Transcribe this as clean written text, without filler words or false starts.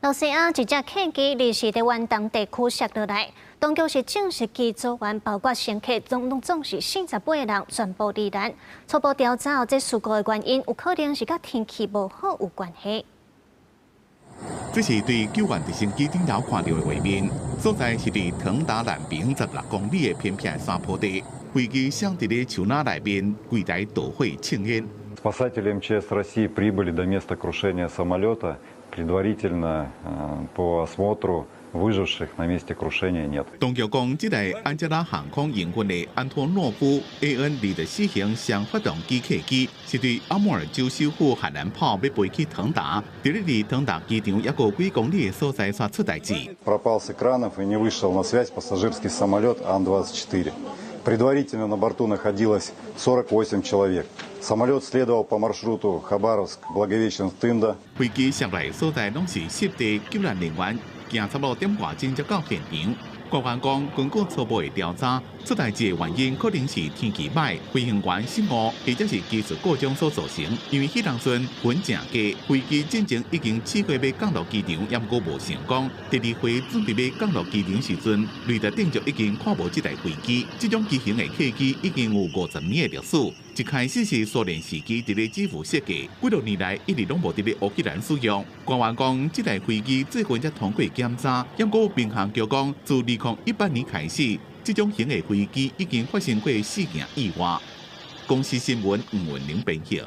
羅西亞一隻客機臨時佇遠東地區摔落來，當局是證實機組員包括乘客總總總是48個人全部罹難。初步調查後，這事故的原因有可能是佮天氣無好有關係。這是對救援直升機頂頭看到的畫面，所在是佇騰達南邊16公里的偏僻山坡地，飛機摔佇咧樹林內面，規台著火衝煙。 Спасатели МЧС России прибыли до места крушения самолета. Предварительно по осмотру выживших на месте крушения нет。當局講，這台安加拉航空營運的安托諾夫 AN 24型雙發動機客機，是對阿穆爾州首府漢蘭炮欲飛去騰達，佇咧離騰達機場猶閣幾公里的所在煞出代誌。 Пропал с экранов и не вышел на связь пассажирский самолет Ан-24. Предварительно на борту находилось 48 человек. Самолет следовал по маршруту Хабаровск-Благовещенск-Тында。飛機摔落所在攏是濕地，救難人員行差不多點外鐘才到現場。官員講，根據初步的調查，出代誌的原因可能是天氣䆀、飛行員失誤，或者是技術故障所造成。因為彼當陣雲誠低，飛機進前已經試過欲降落機場，也毋過無成功。第二回準備欲降落機場時陣，雷達頂就已經看無這台飛機。這種機型的客機已經有50年的歷史。一開始是蘇聯時期佇咧基輔設計，幾多年來一直攏無佇咧烏克蘭使用。官員講，這台飛機最近才通過檢查，毋過民航局講，自2018年開始，這種型的飛機已經發生過四件意外。公視新聞吳文玲編譯。